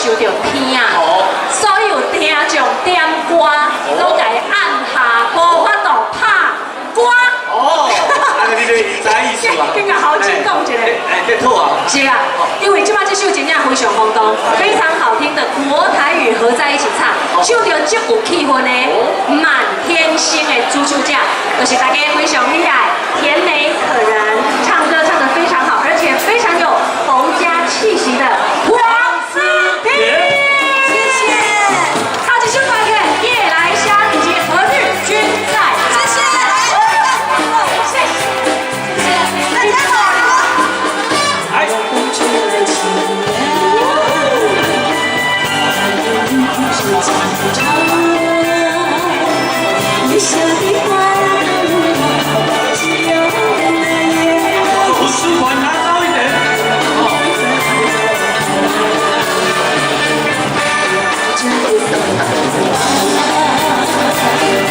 受著天啊，所有聽眾點歌，攏共伊按下，無法度拍歌。哦，按呢你這知意思啊？緊共侯總講一下。哎，這好啊。是啊，因為這擺這首真正非常轟動，非常好聽的國台語合在一起唱，唱著足有氣氛的《滿天星》的主唱者，就是大家非常喜愛、甜美可人，唱歌唱得非常好，而且非常有洪家氣息的黃思婷。謝謝。好，這首歌曲《夜來香》以及《何日君再來》。謝謝。謝謝。謝謝。大家好。哎。清涼，雨下的花只有那夜。粉絲團拿高一點。夜來香，我為你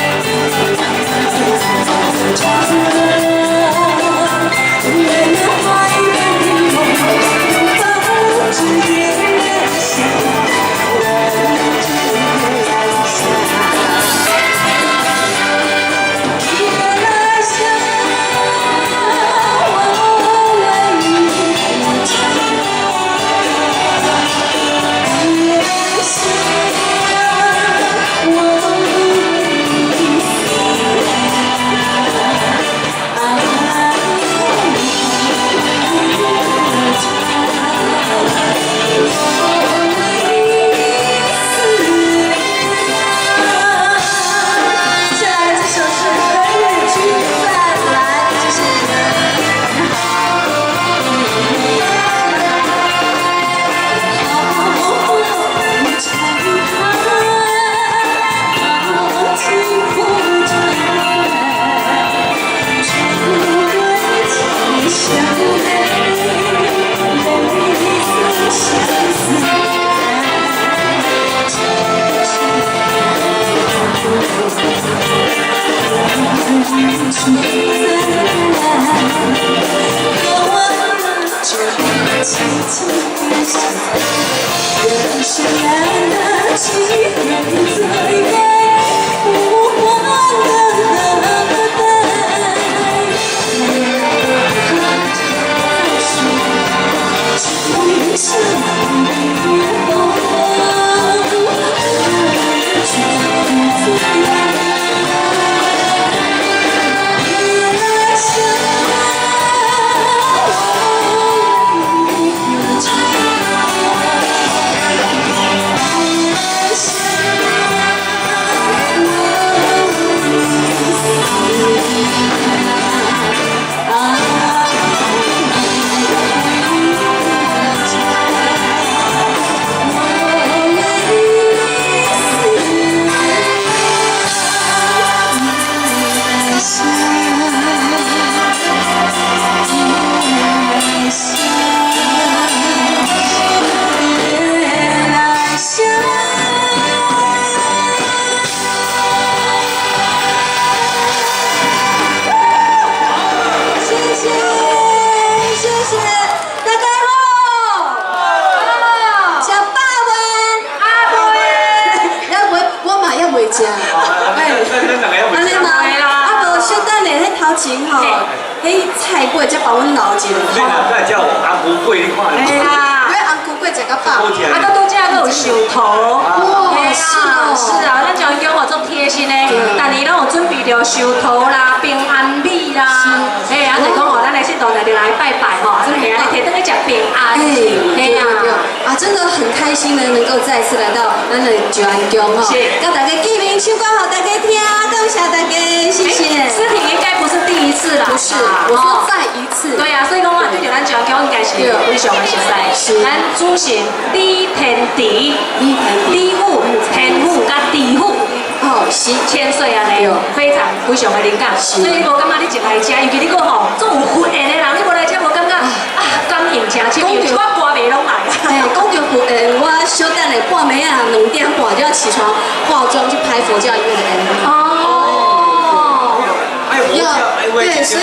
唱。夜來香，我為你思愛我為你思。接下來這首是《何日君再來》，謝謝。好長嘆，好情苦長，愁對相悲，淚似相思在，何日君再來？可我這輕輕的心，人生難得幾回醉，不還的等待。今生別忘，何日君再來？夜來香，我為你歌唱。夜來香，我為你思愛我為你思夜來香，夜來香，夜來香。謝謝，謝謝，大家好。食飽未？阿妹，猶未，我嘛猶未食。哎，按呢嘛，啊無小等下，彼頭前吼，彼菜粿才予阮留一下。你若再叫紅菇粿，你看。嘿啦。我紅菇粿食較飽。啊，都拄才閣有壽桃。哇，是哦。是啊，咱蔣公哦足貼心的，逐年攏有準備著壽桃啦、平安米啦，嘿，啊就講哦，咱的信徒就來拜拜吼，嘿啊，你提轉去食平安。哎，對對對，啊，真的很開心呢，能夠再次來到咱的蔣安宮吼，佮大家見面，唱歌予大家聽，感謝大家，謝謝。思婷應該不是第一次啦，不是，我說再一次。對啊，所以講我對著咱蔣安宮應該是非常的熟悉。咱主神李天池、李母、天母佮地母。哦，是千歲按呢，非常非常的靈感。所以你無感覺你一來遮，尤其你閣吼足有佛緣的人，你無來遮無感覺啊，感應誠深，因為我歌迷攏來。哎，講到佛緣，我小等下半暝仔2點半就要起床化妝去拍佛教音樂的 MV。哦。還有對，所以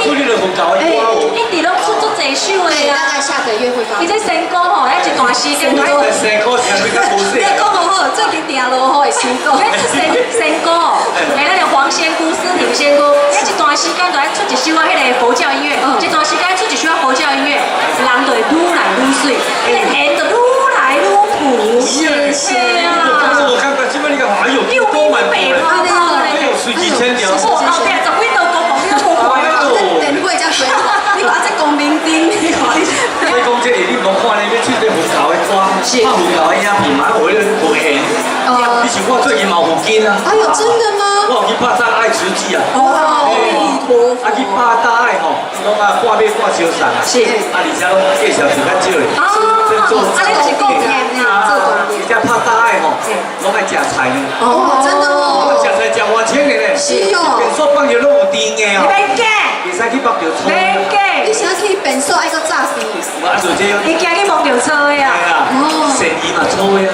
出你就佛教的歌哦。一直攏出足濟首的對，啊。大概下個月會發伊。這新歌吼，遐一段時間。新歌聽比較無你講無好，最近定落雨的新歌。新新歌哦，哎，咱的黃仙姑、思婷仙姑，彼一段時間就愛出一首啊，彼个佛教音樂，一段時間出一首啊佛教音樂，人就會愈來愈媠，彼个緣就愈來愈普。是是啊。我感覺這擺你講，哎呦，多蠻多嘞，哎呦，隨幾千條。哦，後壁十幾道光芒，你都無看這電火才多，你看這光明燈，你看。所以講這個你無看呢，你唱這佛教的歌，拍佛教的影片嘛，有彼个無緣。你像我最近嘛有金啊。哎呦，真的嗎？我有去拍大愛慈濟啊。哦，阿彌陀佛。啊，去拍大愛吼，攏啊掛馬掛燒送啊。是。啊，而且攏介紹是較少的。哦。啊，你就是貢獻啊。而且拍大愛吼，攏愛食菜呢。哦，真的哦。食菜食偌清的呢。是哦。便所放著攏有甜的哦。免假。袂使去縛著醋。免假。你想去便所愛閣炸飛？啊，就這樣。伊驚去摸著醋的啊。係啊。善意嘛醋的啊。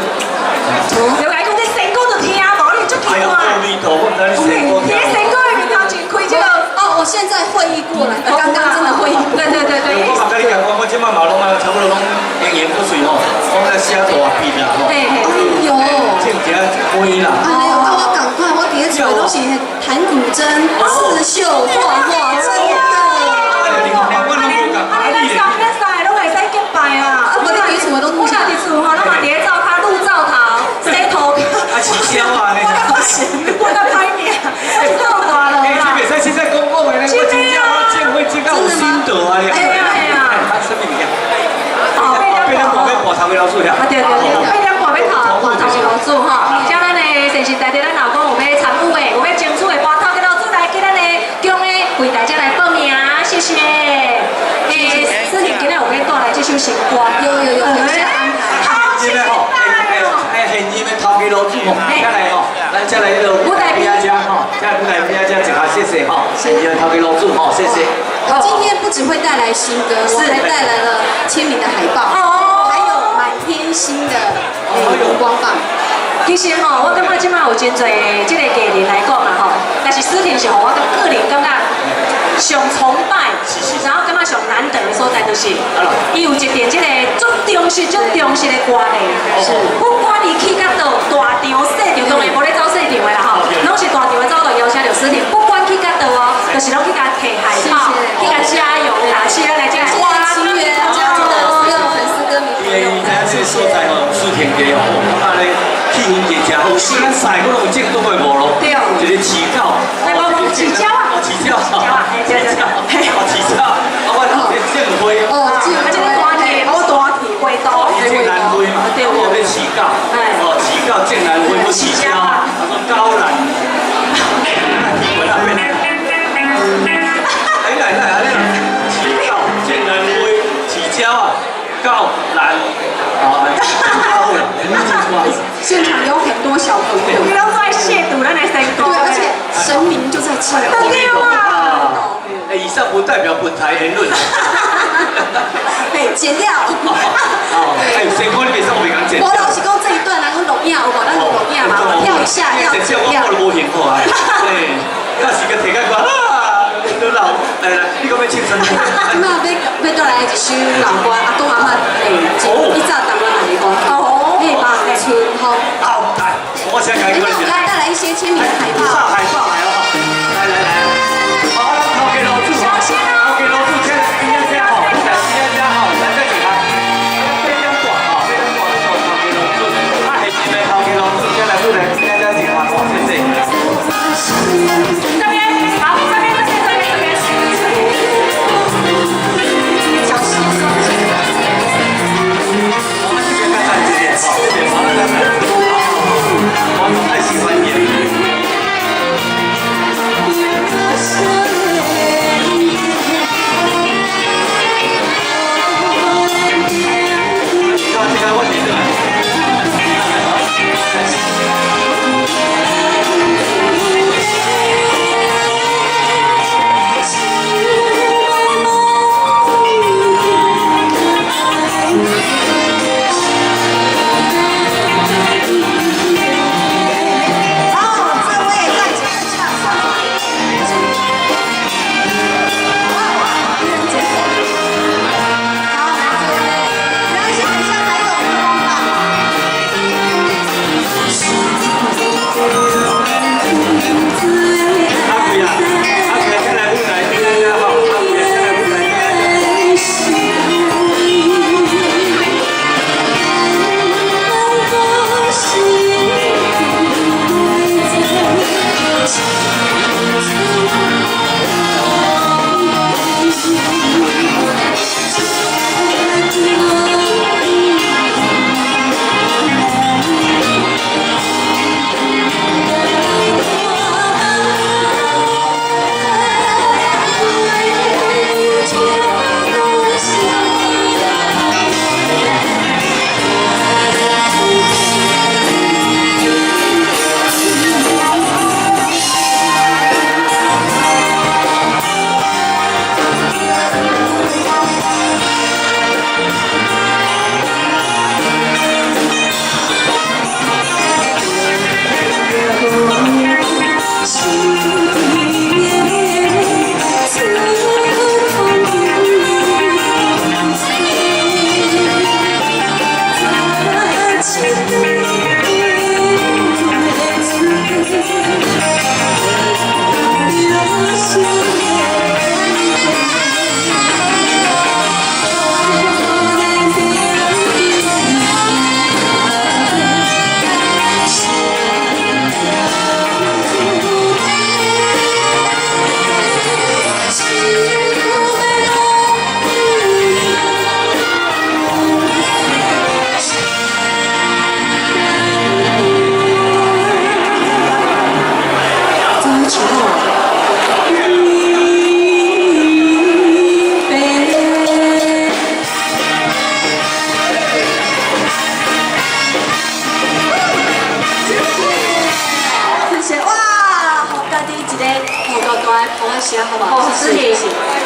了解講這仙姑就聽無，你足奇怪。阿彌陀佛，我毋知你仙姑。你仙姑的面頭前開這個。哦，我現在會意過來，剛剛真的會意。對對對對。我嘛佮你講，我這擺嘛攏啊，差不多攏營營不遂吼，攏在寫大筆啦吼。嘿嘿。哎呦。種一下花啦。哎呦，啊，我趕快，我佇咧厝攏是彈古箏、刺繡、畫畫，真的。啊，你咱三咱三个攏會使結拜啊！啊，無你佇厝攏我佇厝吼，攏嘛佇咧灶跤滷灶頭、洗塗跤。啊，飼貓啊！我較歹命，我是做大了啦。欸，這袂使凊彩講講的呢，我真正我正會真較有心得啊！你。對啊對啊。啊，啥物物件？哦，8點半欲看頭家老師遐。啊對對對，8點半欲看頭家老師吼。而且咱的先是台頂咱老公有欲參與的，有欲爭取的，跋頭家老師來去咱的宮的櫃台遮來報名，謝謝。欸，思婷今仔有欲帶來這首新歌？有有有，有些安排。好期待哦！哎，現任的頭家老主吼，再來吼，咱再來彼个舞台邊仔吼，再來舞台邊仔遮一下，謝謝吼，現任的頭家老主吼，謝謝。我今天不只會帶來新歌，我還帶來了簽名的海報，還有滿天星的熒光棒。其實吼，我感覺這擺有真濟這个藝人來講啦吼，但是思婷是予我個人感覺上崇拜，然後感覺上難得的所在就是，伊有一點這個足忠實、足忠實的歌迷，不管伊去到佗大場、細場，當然無咧走細場的啦吼，攏是大場的走路邀請著思婷，不管去到佗哦，就是攏去共提海報，去共加油打氣，咱來這謝謝奇緣家族的所有粉絲歌迷朋友。因為知影這個所在吼，思婷家哦，感覺咧氣氛真正好，四咱三个攏有正當的無咯，對，一個飼狗，飼鳥啊，哦，飼鳥，飼鳥，哦，飼鳥，啊，我這正花，哦，啊，這個大體，我大體花朵，伊正蘭花嘛，對，我咧飼狗，哦，飼狗正蘭花，我飼鳥，啊，說高蘭，哎，來來來，飼狗正蘭花，飼鳥啊，高蘭，啊，現場有很多小朋友，你攏在褻瀆咱的仙姑，對，而且神明就在這。對啊！哎，以上不代表本台言論。哎，剪掉。哦，哎，仙姑你袂使我袂共剪。我老是講這一段，然後錄影有無？咱錄影嘛，跳一下要剪掉。我都無興趣啊。對，那是個提個歌啊，都老，來來，你講欲唱啥物？這擺欲帶來一首老歌，阿公阿嬤哎，以早台灣來的歌，哦，嘿，望春風。好，來，我先來。那我來帶來一些簽名的海報。海報來了，來來來，好，頭家老主，頭家老主，請邊仔遮吼，來邊仔遮吼，咱再一下。8點半吼，8點半頭家老主，啊，下一个頭家老主，請來過來邊仔遮一下，好，謝謝。這邊，好，這邊，這邊，這邊，這邊。小心。來，我寫好不好？哦，思婷，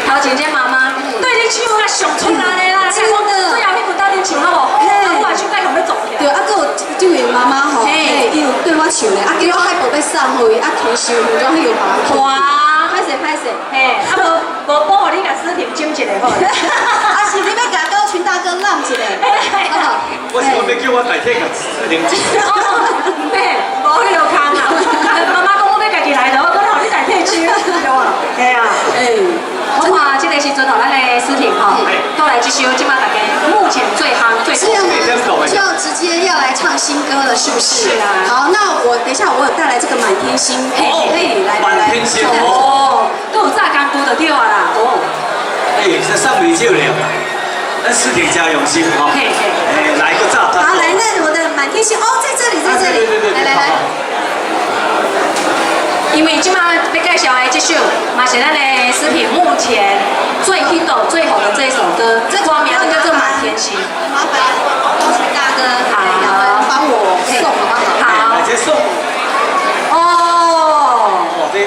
頭前這媽媽對你唱啊上出力的啦，真的最後彼句鬥陣唱好無？嘿我嘛唱甲向欲撞起對，來。啊，閣有這位媽媽吼，嘿伊有對我唱咧，啊，結果海報欲送予伊，啊，提收分裝彼個把我。哇！歹勢歹勢，嘿，啊無無保予你共思婷斟一個好。啊是你欲共高群大哥讓一個，好不好？我是講欲叫我代替共思婷斟。哦，咩？無彼落空啊！媽媽講我欲家己來就好，閣予你代替唱，對無？嘿啊。哎，我看這個時陣吼，咱的思婷吼，過來這首這馬大家目前最夯最這樣嗎？就要直接要來唱新歌了，是不是？是啊。好，那我等一下我有帶來這個滿天星，可以來來來。滿天星哦，閣有炸工具就對啊啦。哦。哎，這送袂少了，咱思婷真用心吼。嘿嘿。哎，來個炸。好，來，那我的滿天星哦，在這裡，在這裡，來來來。因為這馬欲介紹的這首，嘛是咱的思婷目前最 hit 最紅的這首歌，這歌名就叫做《滿天星》。麻煩高群大哥，好，幫我送好不好？好。來這送。哦。哦，這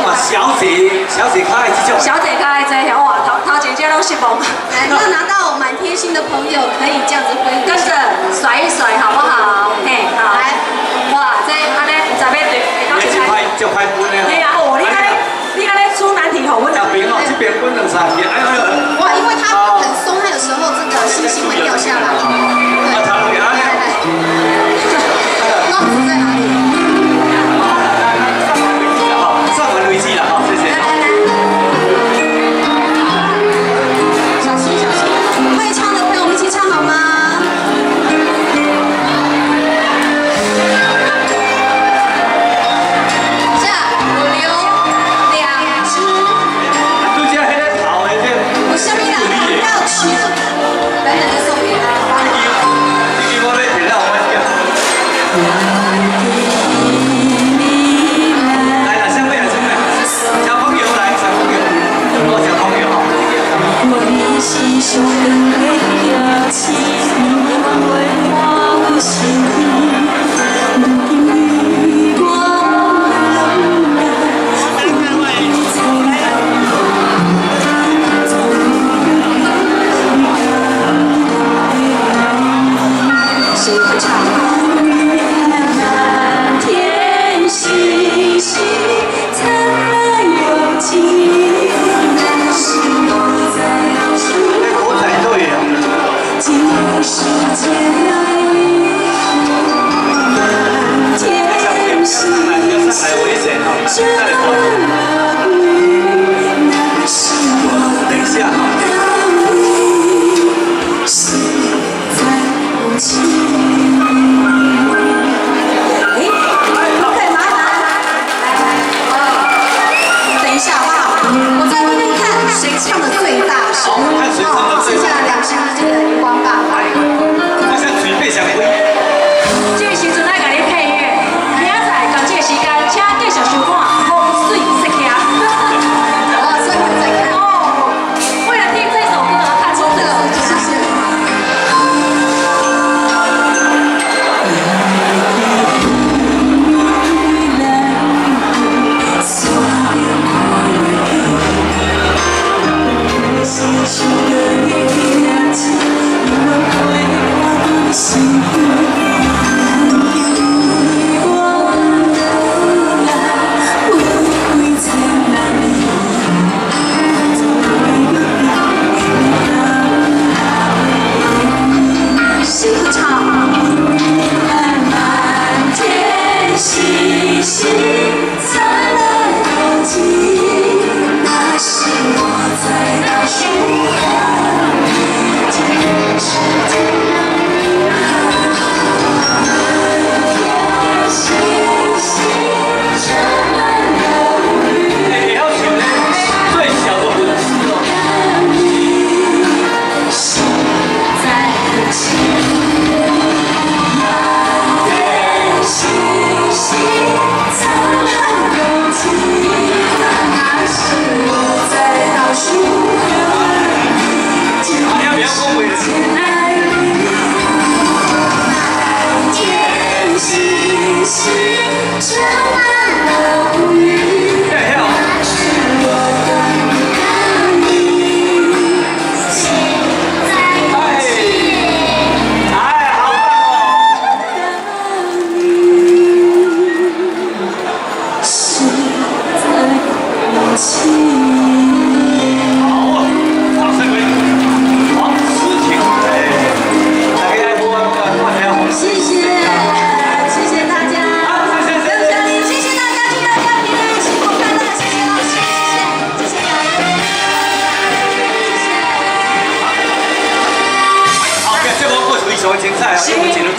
哇，小姐，小姐較愛這種。小姐較愛這個，哇，頭頭前這攏失望。來，那拿到滿天星的朋友可以這樣子揮，跟着甩一甩，好不好？嘿，好。來。哇，這按呢，毋知欲對，會這歹這歹分的。嘿啊，哦，你按呢，你按呢出難題予阮。這邊哦，這邊分兩三次，哎哎哇，因為它很鬆，它有時候這個星星會掉下來。啊，頭來來來。帽子在哪裡？好，上完為止了，好，謝謝。來來來。小心小心，會唱的朋友，我們一起唱好嗎？下，我留兩隻。對這彼个頭的這。我下面兩要曲，等等再送給他，好不好？這支我欲摕了，我叫。來啦，下面啊，下面，小朋友來，小朋友，哦，小朋友吼。我是上長的夜星，永遠陪伴阮身邊。如今你我飛千萬里，總誰會唱？滿天星星燦爛有情，那是我在倒數。這口才對哦。這世間愛你，滿天星星遮滿了雲，那是我等一下哈。的心在哭泣。哎，可以麻煩，來來，等一下好不好？我再聽聽看誰唱的最大聲。好，看誰唱的最剩下兩支這個熒光棒。我想準備上開。這個時陣愛共你配樂，明仔載仝這個時間，請繼續收看《風水設計》。哦，所以會再看。哦，為了聽這首歌而看風水設計。謝謝。誰會唱？滿天星星燦爛有情，那是我在倒數這世間滿天星星遮滿了雲。哎，會曉唱咧，最小的粉絲哦。心在哭泣，滿天星星燦爛有情，那是我在倒數。啊，你不要講話。愛你，滿天星星遮滿了雲，會曉。那是你有一